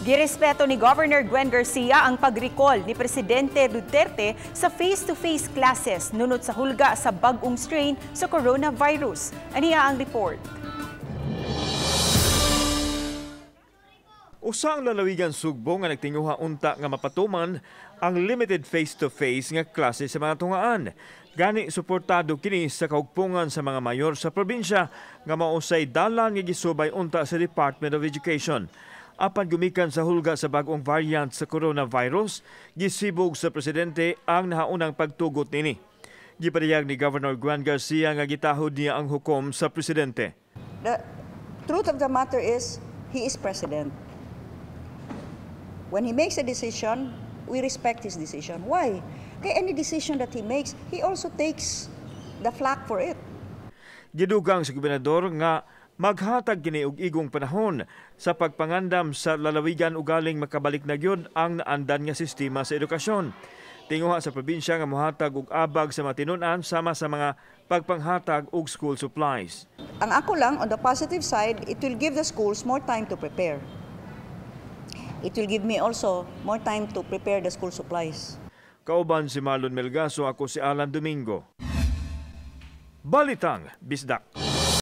Girespeto ni Governor Gwen Garcia ang pag-recall ni Presidente Duterte sa face-to-face classes nunot sa hulga sa bag-ong strain sa coronavirus. Aniya ang report. Usa ang lalawigan Sugbo nga nagtinguha unta nga mapatuman ang limited face-to-face nga klase sa mga tungaan. Gani suportado kini sa kaugpungan sa mga mayor sa probinsya nga mausay dalan nga gisubay unta sa Department of Education. Apan gumikan sa hulga sa bag-ong variant sa coronavirus, gisibog sa presidente ang nahaunang pagtugot nini. Gipadayag ni Governor Gwen Garcia nga gitahod niya ang hukom sa presidente. The truth of the matter is, he is president. When he makes a decision, we respect his decision. Why? Kay any decision that he makes, he also takes the flak for it. Gidugang sa gobernador nga maghatag kini og igong panahon sa pagpangandam sa lalawigan ugaling makabalik na gyud ang naandan nga sistema sa edukasyon. Tinguha sa probinsya nga mohatag og abag sa mga tinun-an sama sa mga pagpanghatag og school supplies. Ang ako lang, on the positive side, it will give the schools more time to prepare. It will give me also more time to prepare the school supplies. Kauban si Marlon Melgaso, ako si Alan Domingo. Balitang Bisdak.